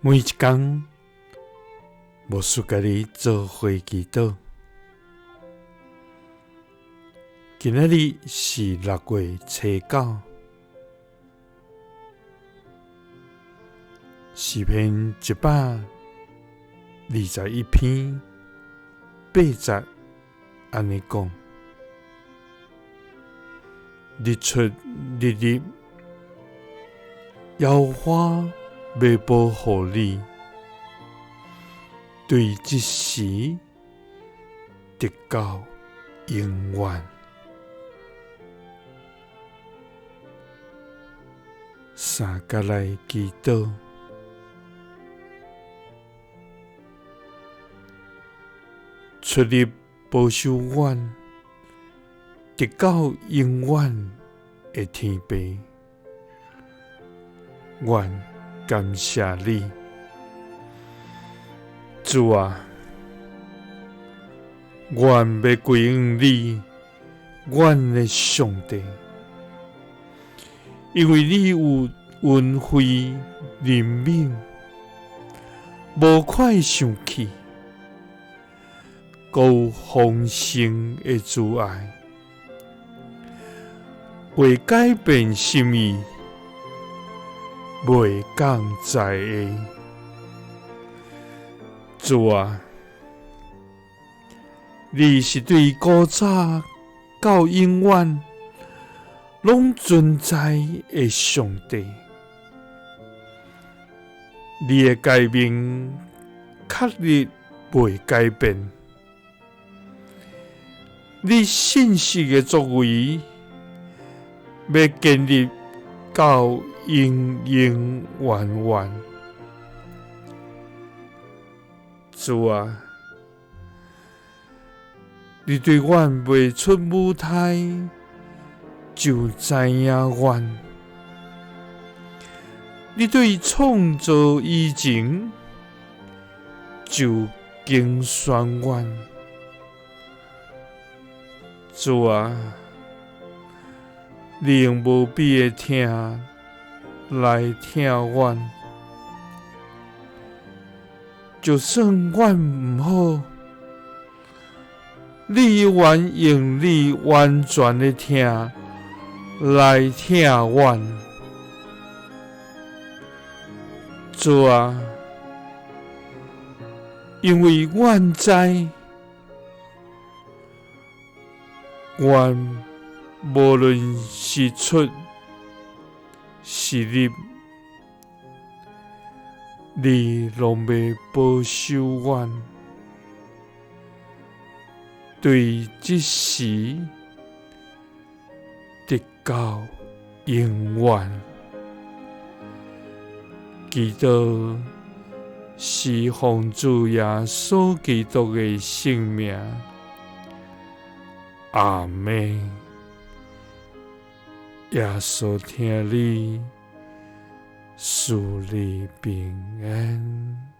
每一工，牧师佮你做伙祈祷。今仔日是6月初9，诗篇121篇8节按呢讲：日出日入，耶和华欲保护你，对这时直到永远。三角来祈祷，出入保守阮，直到永远的天父，阮感谢你，主啊，阮欲归向你，阮的上帝，因为你有恩惠怜悯，无快生气，阁有丰盛的慈爱，袂改变心意，袂降灾的。主啊，你是对古早到永远拢存在的上帝，你的诫命确实袂改变，你信实的作为欲建立到永永远远。主啊，你对阮未出母胎就知影阮，你对创造以前就拣选阮。主啊，你用无比的疼来疼阮，就算阮毋好，你犹原用你完全的疼来疼阮。主啊，因为阮知，阮无论是出是入，你拢欲保守阮，对这时直到永远。祈祷是奉主耶稣基督的圣名，阿们。耶稣疼你，赐你平安。